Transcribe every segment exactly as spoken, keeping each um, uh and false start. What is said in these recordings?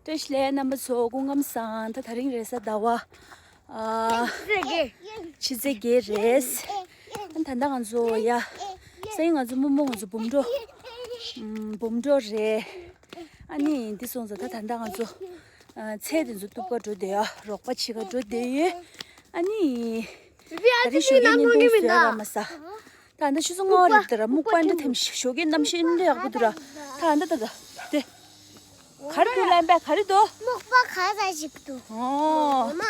བཀྲ་ཤིས་བདེ་ལེགས་རྣམ་པ་ཚོ། སྐུ་ཁམས་བཟང་། ད་དེ་རིང་རེས་གཟའ་ཟླ་བ། ཨ། ཕྱི་ཚེས་བརྒྱད་རེད། ད་ད་ལྟ་ང་ཚོ་ཡ། སང་ཉིན་ང་ཚོ་རྨོ་མོ་ང་ཚོ་འབུམ་འགྲོ། ཨམ། འབུམ་འགྲོ་རེད། ཨ་ནི་འདི་སོང་ཙང་ད་ད་ལྟ་ང་ཚོ། ཨ། ཚལ་དེ་ཚོ་གཏུབ་ག་འགྲོ་བསྡད་ཡོད། རོགས་པ་བྱེད་ག་འགྲོ་བསྡད་ཡོད། ཨ་ནི། ད་རེས་ཞོགས་ཀས་བརྙན་ཐུང་བཟོ་ཡ་རག་མ་སོང་། ད་ད་ཆུ་ཚོད་ལྔ་པ་རེད་འདུག་ར། སྨུག་པ་འདྲ་ཐེམ་ཞིག་ཞོགས་ཀས་གནམ་གཤིས་འདྲ་ཡག་པོ་འདུག་ར། ད་ད་ད་ད་དེ། ག་རེ་འདུག་ལན་པས། ག་རེ་འདུག་སྨུག་པ་ག་ས་ཞིག་འདུག་ཨོ། མ།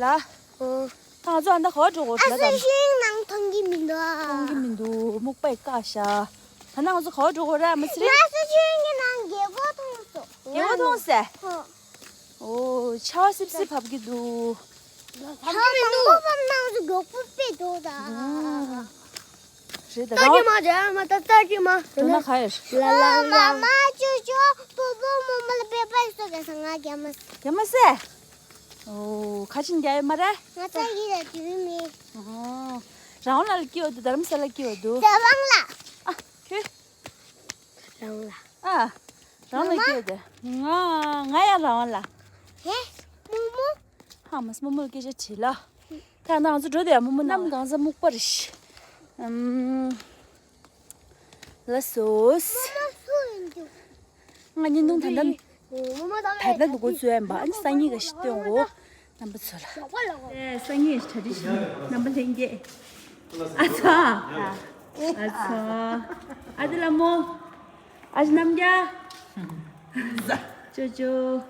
ལ། ཨོ། ད་ང་ཚོ་ཨ་ད་ག་པར་འགྲོ་དགོས་རེད་ལ། ཨ་ད་སུ་ཤིང་ནང་མཐོང་གི་མི་འདུག་མཐོང་གི་མི་འདུག་སྨུག་པས་བཀག་ཤག་ད་ནང་ང་ཚོ་ག་པར་འགྲོ་དགོས་རེད། ཨ་མ་ཚེ་རིང་། ང་སུ་ཤིང་གི་ནང་རྒྱལ་པོ་མཐོང་སོང་། རྒྱལ་པོ་མཐོང་སོང་། ཨོ། ཨོ། ཆར་པ་སིབ་སིབ་བབས་ཀྱི་འདུག་ཆར་པ་མི་འདུག་བབས་ནང་དུ་མགྱོགས་པོ་སྤེལ་འགྲོ་ད། ཨོ། རེད་ད། ད་ཅི་མ་རེད། ཨ་མ་ད་ད་ཅི་མ་རེད། ད་ན་ག་ཡོད། ལ་ལ་ལ། མ་མ་ཅོ་ཅོ་པོ་པོ་མོ་མོ་ལ་པེ་པ་སོ་ག་ས་ང་རྒྱ་མ་ས། རྒྱ་མ་ས། ཨོ། ཁ་ཆེམས་རྒྱག་ཡོད་མ་རེད། ང་ཚ་ཡི་ལ་དུས་མེད། ཨོ། རང་དབང་ལ་སྐྱིད་པ་འདུག་རྡ་རམ་ས་ལ་སྐྱིད་པ་འདུག་རྡ་རམ་ལ། ཨ། ཁྱོད། རང་ལ། ཨ། རང་ལ་སྐྱིད་པ་འདུག་ང་ང་ཡང་རང་དབང་ལ། ཧེ། རྨོ་མོ། ཧ་མ་སི་རྨོ་མོ་ལ་སྐད་ཆ་དྲིས་ལ། ད་ང་ཚོ་འགྲོ་དེ་ཡ། རྨོ་མོ་གནམ་གང་ས་སྨུག་པ་རེད། ཨམ། ལགས་སོ། རྨོ་མོ་སུ་ཡིན་འདུག་ང་བརྙན་ཐུང་ད་ལྟ་རྨོ་མོ་ད་བར་ན་འདུག་གོ་ཚོད་ཡིན་པ། ཨ་ནི་སང་ཉིན་ག་ཞིག་སྟོན་གོ་རྣམ་པ་ཚོ་ལ། ཨེ། སང་ཉིན་གྲ་སྒྲིག་བྱེད་རྣམ་པ་ལྷན་རྒྱས། ཨ་ཚ། ཨ་ཚ། ཨ་ཙི་ལ་མོ། ཨ་ཅེ་རྣམ་རྒྱལ། ཅོ་ཅོ།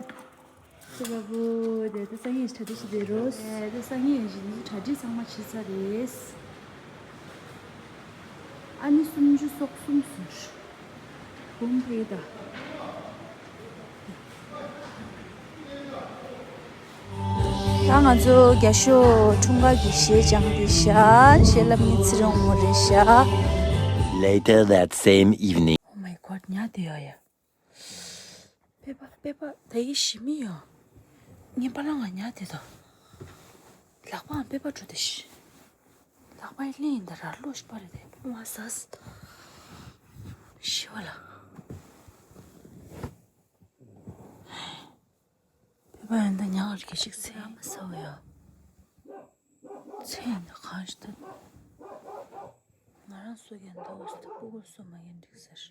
ཅོ་པ་པོ། དེ་ད་སང་ཉིན་གྲ་སྒྲིག་བྱེད་དེ་རོ། ཨེ། ད་སང་ཉིན་གཞི་གྲ་སྒྲིག་ཚང་མ་བྱེད་ཚར་རེད། ཨ་ནི་སུམ་ཅུ་སོ་གསུམ་ཟེར། འབུམ་ཕེ་ད། ད་ང་ཚོ་རྒྱ་ཤོག་འཁྲུངས་སྐར་གྱི་གཞས་སྦྱངས་ཏེ་ཤག་གཞས་བསླབ་མཁན་ཚེ་རིང་དབང་མོ་རེད་ཤག Later that same evening. Oh my god, ཉལ་བསྡད་ཡོད་ཡ། པེ་པ་པེ་པ་ད་ཡི་ཞི་མི་ཡོད། ངའི་པ་ལང་ང་ཉལ་བསྡད་དོ། ལག་པའང་པེ་པ་འགྲོ་དེ་ཤི། ལག་པ་ཡི་ལིང་ཡིན་ད་ར་ལོ་ཤི་པ་རེད་དེ། མ་ཟ། ཤི་བ་ལ། པེ་པ་ཡོན་ད་ཉག་རིགས་ཤིག་ཚེ་ཨ་མ་ས་བ་ཡ། ཚེ་ཡིན་ད་གང་ཞིག་ད། ང་རང་སོ་རྒྱན་ད་འོ་སི་ད་སྤུ་གུར་སོ་མ་རྒྱན་འགྲིག་ཟེར།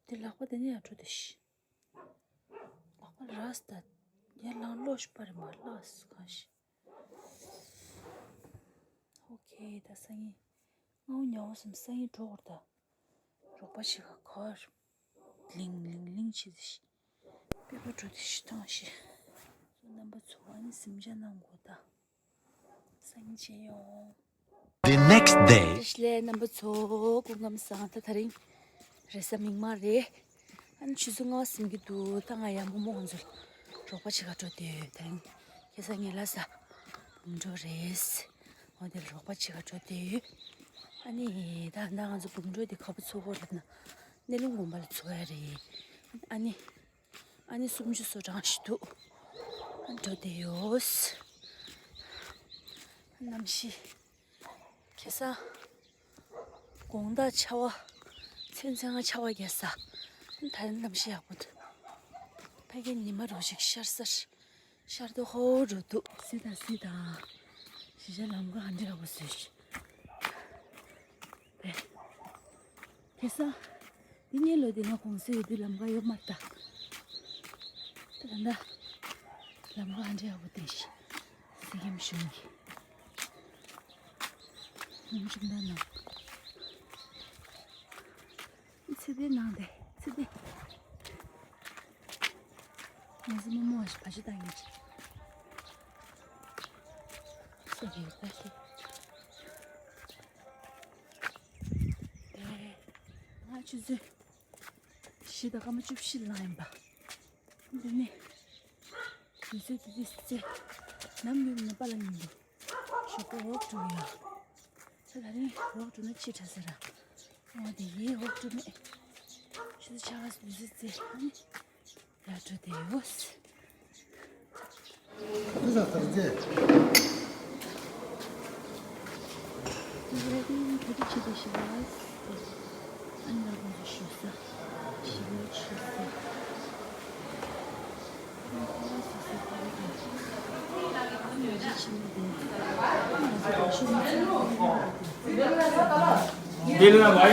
དེ་ལག་པ་དེ་ནས་ཡར་འགྲོ་དེ་ཤི། ལག་པ་ར་སི་ད། ཡར་ལངས་ལོ་ཤི་པ་རེད་མ་ལགས་སི་གང་ཞིག་ཨོ་ཁེ། ད་སང་ཉིན། ང་འུ་ཉག་འོ་སམ་སང་ཉིན་འགྲོ་དགོས་རེད་ད། རོགས་པ་ཞིག་ག་གར། ལིང་ལིང་ལིང་བྱེད་དེ་ཤི། པེ་པ་འགྲོ་དེ་ཤི་ཐང་ཤི། རྣམ་པ་ཚོ་ཨ་ནི་གཟིམ་འཇག་གནང་དགོས་ད། སང་ཉིན་མཇལ་ཡོང་། The next day. བཀྲ་ཤིས་བདེ་ལེགས་རྣམ་པ་ཚོ། སྐུ་ཁམས་བཟང་། ད་དེ་རིང་རེས་གཟའ་མིག་དམར་རེད། ཨ་ནི་ཆུ་ཚོད་ལྔ་ཟིན་གྱི་འདུག་ད་ང་ཡང་རྨོ་མོ་ང་ཚོ་རོགས་པ་བྱེད་ག་འགྲོ་དེ་ཡོད། དེ་རིང་ཁ་སང་ངའི་ལ་ས་འབུམ་འགྲོ་རེད། འོ་དེ་རོགས་པ་བྱེད་ག་འགྲོ་དེ་ཡོད། ཨ་ནི་ད་ད་ང་ཚོ་འབུམ་འགྲོ་དེ་ག་པར་འཚོགས་དགོས་རེད་ན། སྣེ་ལུང་དགོན་པ་ལ་འཚོགས་ཡ་རེད། ཨ་ནི། ཨ་ནི་སུམ་ཅུ་སོ་གྲངས་ཤིག་འདུག་ཨ་འགྲོ་བསྡད་ཡོད། གནམ་གཤིས། ཁ་སང་། དགོང་དག་ཆར་པ། མཚན་མཚན་ང་ཆར་པ་རྒྱག་ས། ད་རིང་གནམ་གཤིས་ཡག་པོ་འདུག་ཕ་གིའི་ཉི་མ་རོ་ཞིག་ཤར་སར། ཤར་དུ་ཧོ་རུ་འདུག་སི་དང་སི་དང་། གཞིས་ཆགས་ལམ་ཁ་ཧ་འདྲ་ཡག་པོ་བཟོས་ཤག་ཁ་སང་། འདི་ཉིན་ལོ་འདི་ང་གུང་སེང་ཡོད་དུས་ལམ་ཁ་ཡོད་མ་རེད་ད། ད་ད་ལམ་ཁ་ཧ་འདྲ་ཡག་པོ་བསྟན་ཤག་སི་ཀིམ་གཞུང་གི། ཡུམ་གཞུང་ད་ནང་། ཚེ་འདི་ནང་དེ་ཚེ་འདི། ང་ཚོ་རྨོ་མོ་བ་ཞིག་བ་ཅི་བཏང་ཡོད་ཅིག་སོ་རེད་ད་ཤི། དེ། ང་ཆུ་ཚོད་བཞི་དང་སྐར་མ་བཅུ་བཞི་ལ་ཡིན་པ། འདི་ནི། དུས་ཚོད་དེ་དུས་ཚེ། ནམ་ཡོད་ནི་པ་ལ་ཡིན་འདུག་ཞོགས་པ་ཝོག་འགྲོ་གི་ཡོད། ད་ད་རིང་ཝོག་འགྲོ་ན་ཕྱི་དྲགས་ས་ར། འོ་དེ་ཡིན་ཝོག་འགྲོ་མེད། ཆུ་ཚོད་ཆ་ག་ས་དུས་ཚོད་རྩེ་ཨ་ནི། ཡར་འགྲོ་དེ་ཡོད། ཨ་ནི་ད་རིང་ག་རེ་བྱེད་དེ་ཤི་བ། ཨ་ནི་ལ་ཁོང་ཚོ་ཞུ་ས། ཞི་བའི་ཆུ་ས། दिल ना भाई।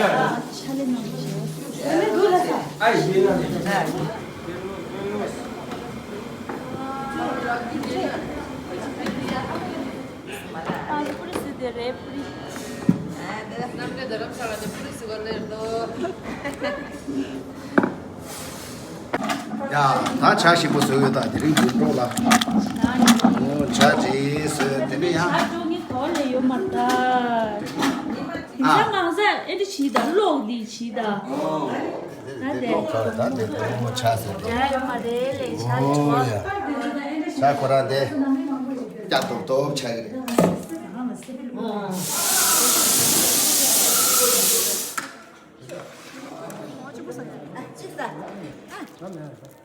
ཡ། ད་ཇ་ཞིམ་པོ་བཟོས་ཡོད། ད་དེ་རིང་དུ་འགྲོ་ལ། འོ་ཇ་ཅིག་བཟོས། དེ་ནས་ཡང་། ཇ་འགྲོ་ངེས་དོ་ལས་ཡོད་མ་ད། དེང་སང་མང་ས་ཨེ་འདྲ་བྱིས་ད་གློག་འདི་བྱིས་ད། ད་དེ་གློག་ཁ་ད་དེ་དུ་མོ་ཇ་བཟོས་ཏེ། ཇ་ཡོད་མ་རེད་ལས་ཇ་འོ་ཡ། ཇ་ཁོ་རང་དེ་སྐྱ་དོབ་དོབ་ཆགས་ཀྱི་རེད། ད་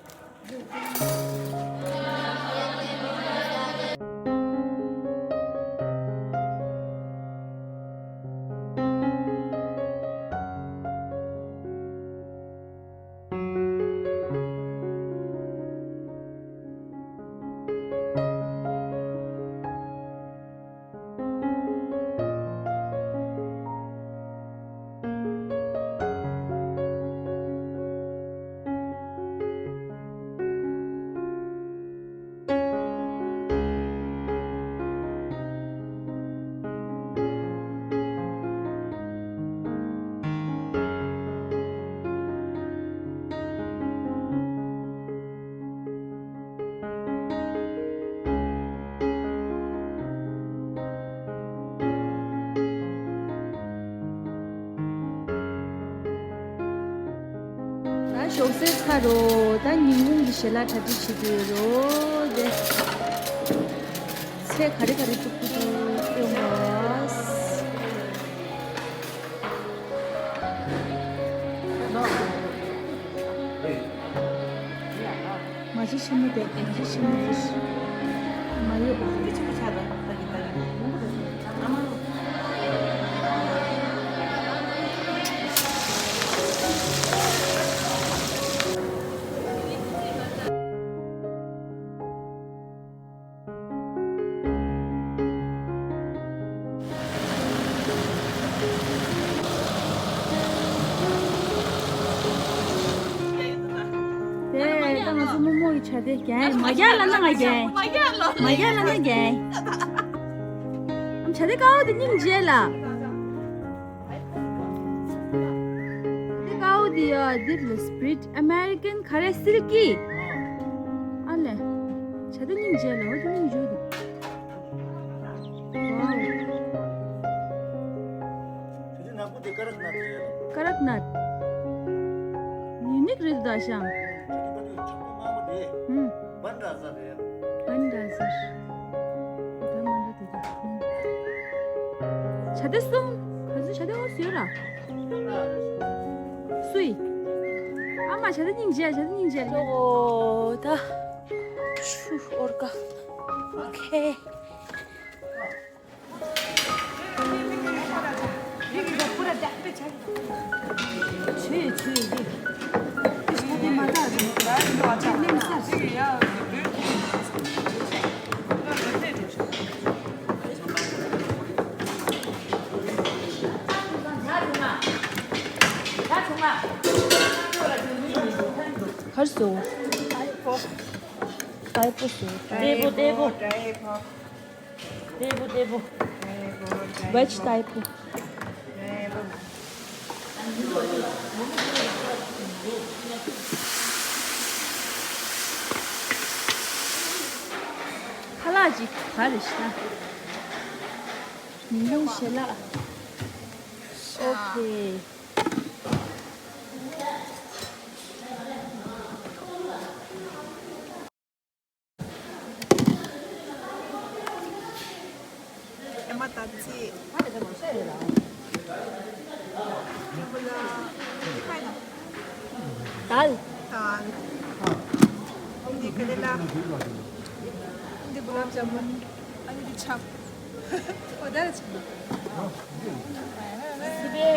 ཞོགས་ཟས་ཚར་རོ། ད་ཉིན་གུང་གི་ཞལ་ལག་གྲ་སྒྲིག་བྱེད་དུ་ཡོད་རོ། དེ་ཚལ་ག་རེ་ག་རེ་བཙུགས་ཀྱི་འདུག་སྟོན་པ། མ་གཞི་ཆེན་མོ་དེ། མ་གཞི་ཆེན་མོ་དེ། མ་ཡོད། དེ་ད་ང་ཚོ་རྨོ་མོ་ཡི་ཇ་དེ་རྒྱན། མ་རྒྱག་ལབ་ན་ང་རྒྱན། མ་རྒྱག་ལབ་ན་རྒྱན། ཨམ་ཇ་དེ་དཀར་པོ་དེ་སྙིང་རྗེ་ལ། དེ་དཀར་པོ་དེ་ཡ། འདི་ལ་སི་པི་རིཊ། ཨ་མེ་རི་ཀན་ག་རེ། སིལ་ཀི། ཨ་ལས། ཇ་དེ་སྙིང་རྗེ་ལ། འོ་དེ་སྙིང་རྗེ་འདུག། ཝའོ། དེ་ནག་པོ་དེ་ཀ་རག་ནཊ་རེད། ཀ་རག་ནཊ། ཡུ་ནིག་རེད་འདུག་ད་ཤང་། ཧུམ། བན་ཌ་ཟར་རེད། བན་ཌ་ཟར། ད་མ་འདྲ་དེ་དེ། ཧུམ། ཇ་དེ་གསུམ། ག་ཚོད་ཇ་དེ་འོ་ཟེར་ར། སུའི། ཨ་མ་ཇ་དེ་སྙིང་རྗེ། ཇ་དེ་སྙིང་རྗེ། ཨོ་ད། ཤུ་ཨོར་ཀ། ཨོ་ཁེ། གར་སོང་། ཏའི་པོ་སོང་། ཏའི་པོ། ཏའི་པོ། ཏའི་པོ། ཏའི་པོ། བེཇ་ཏའི་པོ། ཁ་ལག་ཅིག་ག་རེ་ཤི་ན། ཉིན་གུང་ཞལ་ལག། ཨོ་ཁེ། ཨེ་མ་ད་ཚི། ད་ལ། འདི་ཀ་རེ་ལ། འདི་གུ་ལབ་ཇ་མུན། ཨ་ནི་འདི་ཆབ། ཨོ་ད་ལ་ཆབ། སི་པེ།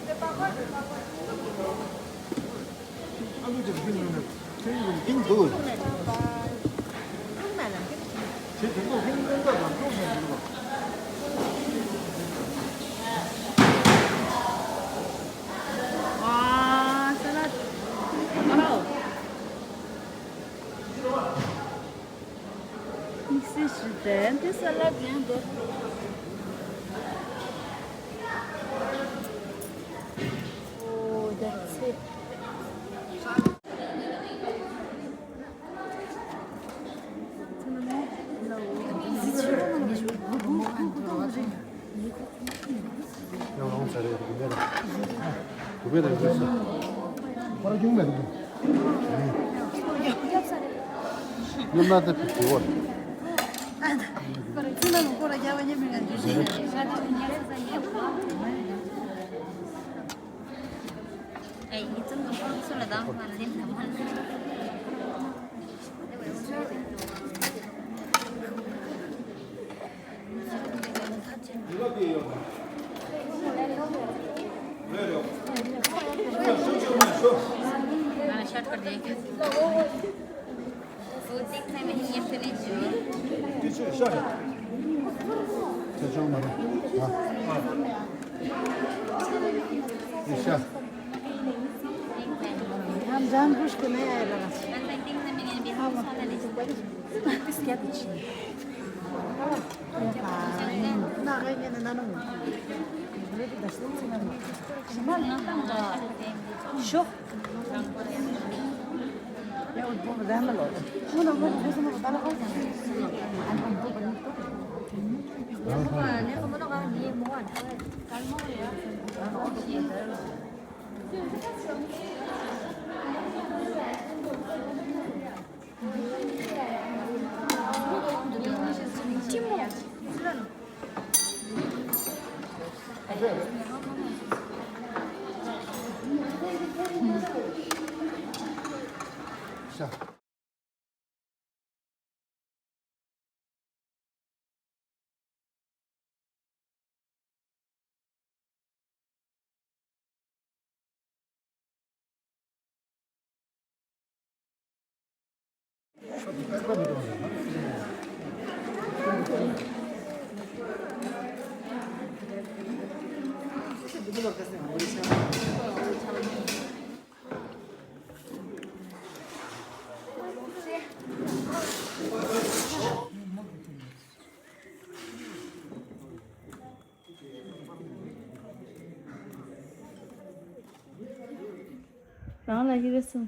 འདི་པགས་པ། འདི་པགས་པ། ཨ་ལུ་ཅིག་ཡིན་ནོ་ན་ཚེ་ཡིན་ཡིན་འདུག། ཨ་ལུ་ཅིག་ཡིན་ནོ་ན་ཚེ་ཡིན་ཡིན་འདུག། ཨ། ས་ལད། ཨ་རོ། དམིགས་བསལ་ཞིག་དེ་འདི་ས་ལད་ཡང་འདུག་ཨོ། that's it. རང་ལ་ཡི་རེ་སོང་།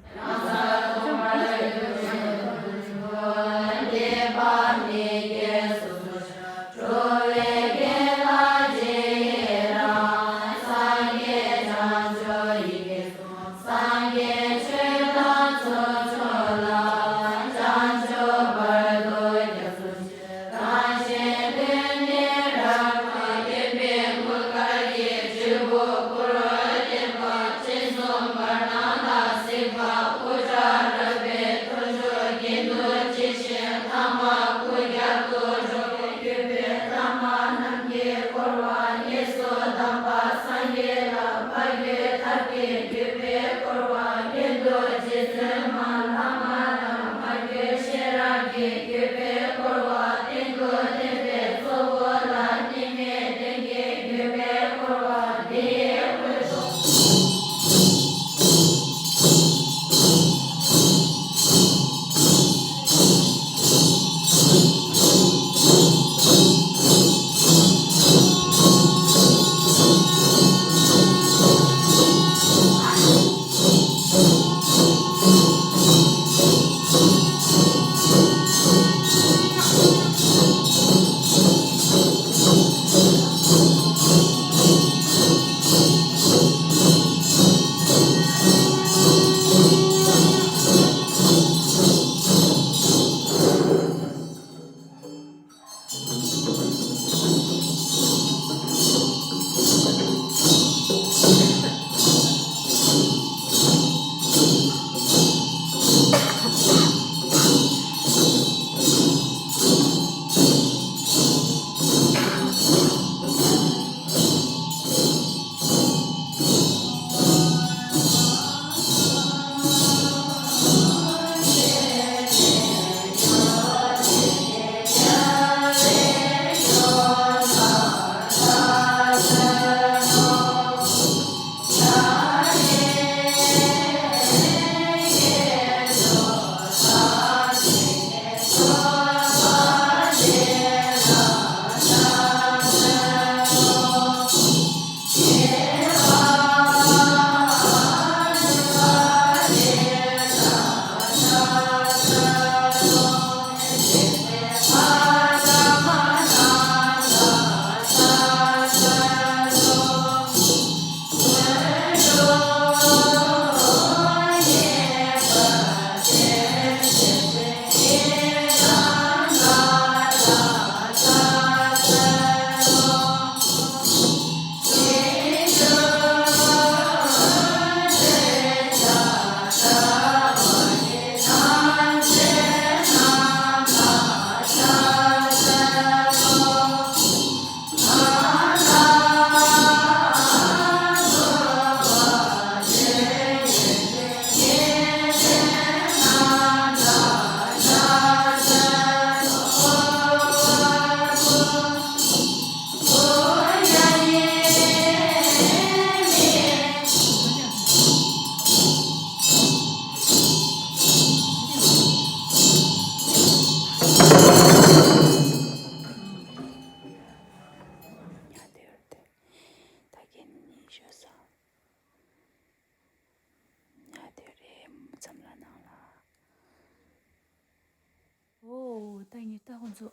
ཚོ་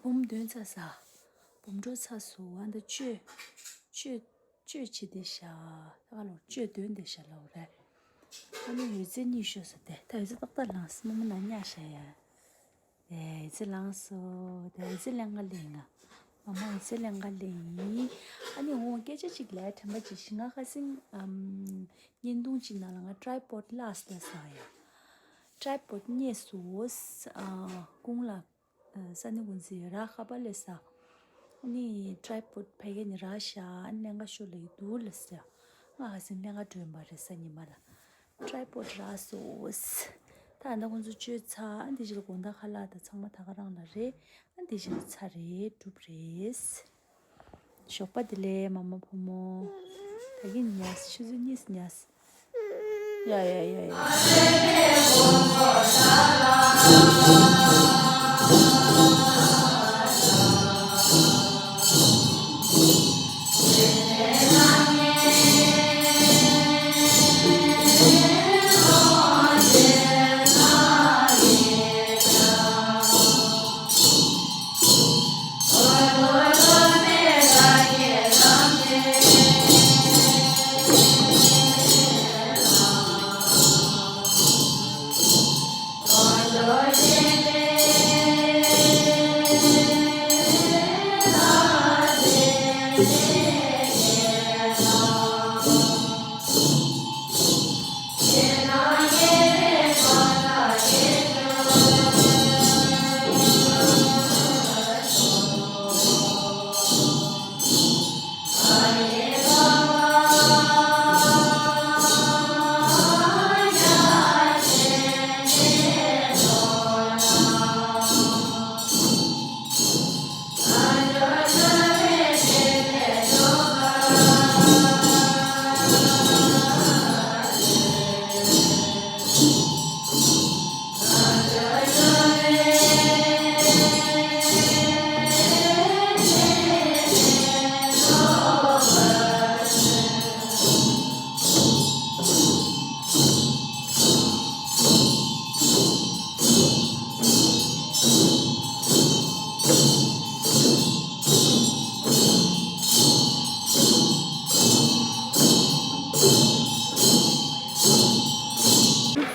འབུམ་འདོན་ཚར་ས། འབུམ་འགྲོ་ཚར་སོང་། ཨ་ད་གཅོད་གཅོད་གཅོད་བྱེད་བསྡད་ཤག་ད་ག་ལོར་གཅོད་འདོན་བསྡད་ཤག་ལབ་རེད། ཨ་ནི་ཡོད་ཚད་གཉིད་ཤོར་ས་དེ། ད་ཡོད་ཚད་ཏག་ཏག་ལངས་སོང་། མ་མ་ན་ཉལ་ཤག་ཡ། ཨེ་ཡོད་ཚད་ལངས་སོང་། ད་ཡོད་ཚད་ལེན་ག་ལེན་ང་། མ་མ་ཡོད་ཚད་ལེན་ག་ལེན་ཡིན། ཨ་ནི་འོ་སྐད་ཆ་གཅིག་ལབ། དྲན་པ་གཅིག་ཤིག་ང་ཁ་སང་ཨམ་བརྙན་ཐུང་གཅིག་ནང་ལ་ང་ཊའི་པོཌ་བརླགས་སོང་ལབ་ས་ཡ། ཊའི་པོཌ་རྙེད་སོང་། ཨ་ཁོང་ལ་ས་ནི་ཀུན་ཟེར་ར་ཁ་པར་ལས་ས། ནི་ཊའི་པོཌ་ཕ་གི་ནས་རག་ཤག་ཨ་ནི་ལེན་ག་ཤོག་ལབ་ཀྱི་འདུག་ལབ་ས། ང་ཧ་སེ་ལེན་ག་འགྲོ་ཡིན་པ་རེད་གཟའ་ཉི་མ་ལ། ཊའི་པོཌ་རག་སོང་། ད་ཨ་ད་ཁོང་ཚོ་བཅོས་ཚར། ཨ་འདི་ཞིག་ལ་དགོང་དག་ཁ་ལག་དང་ཚང་མ་ད་ག་རང་ལ་རེད། ཨ་འདི་ཞིག་ལ་ཚར་རེད། གྲུབ་རེད། ཞོགས་པ་བདེ་ལེགས་མ་མ་བུ་མོ། ད་གིན་ཉལ་སོང་། ཆུ་ཚོད་གཉིས་ཉལ་སོང་། ཡ་ཡ་ཡ་ཡ།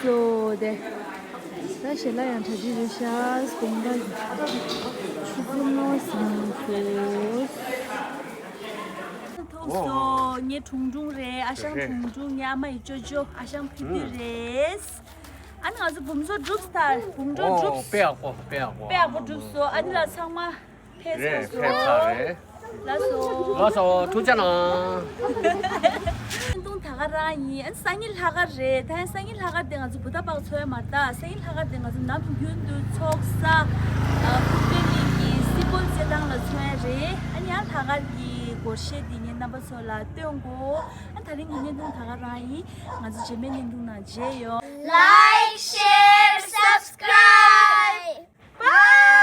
སོ་དེ། ད་ཞལ་ལག་ཡང་གྲ་སྒྲིག་རེད་ཤག་དགོང་དག་ཆུ་ཚོད་ལྔ་བ་ཟིན་སོང་། ཐུག་སོང་། ངའི་གྲུང་གྲུང་རེད། ཨ་ཞང་གྲུང་གྲུང་། ངའི་ཨ་མ་ཡི་ཅོ་ཅོ། ཨ་ཞང་ཕི་དུ་རེད། ཨ་ནི་ང་ཚོ་འབུམ་ཚོགས་གྲུབ་སྟེ། འབུམ་ཚོགས་གྲུབ། དཔེ་ཡག་པོ། དཔེ་ཡག་པོ། དཔེ་ཡག་པོ་གྲུབ་སོང་། ཨ་ནི་ལ་ཚང་མ་ཕེབས་ཚར་སོང་། ལགས་སོ། ལགས་སོ། ཐུགས་རྗེ་གནང་། བརྙན་ཐུང་ད་ག་རང་ཡིན། ཨ་ནི་སང་ཉིན་ལྷག་དཀར་རེད། ད་སང་ཉིན་ལྷག་དཀར་དེ་ང་ཚོ་བུ་ད་པག་འཚོ་ཡ་མ་རེད་ད། སང་ཉིན་ལྷག་དཀར་དེ་ང་ཚོ་ནམ་རྒྱུན་དུ་ཚོགས་ས་ཨ་ཕུར་པད་གླིང་གི་སི་པོལ་རྩེད་ཐང་ལ་འཚོགས་ཡ་རེད། ཨ་ནི་ཡང་ལྷག་དཀར་གྱི་སྒོར་གཞས་འདི་ངས་རྣམ་པ་ཚོ་ལ་སྟོན་དགོས། ཨ་ད་རིང་གི་བརྙན་ཐུང་ད་ག་རང་ཡིན། ང་ཚོ་རྗེས་མའི་བརྙན་ཐུང་ནང་མཇལ་ཡོང་། Like, share, subscribe. Bye.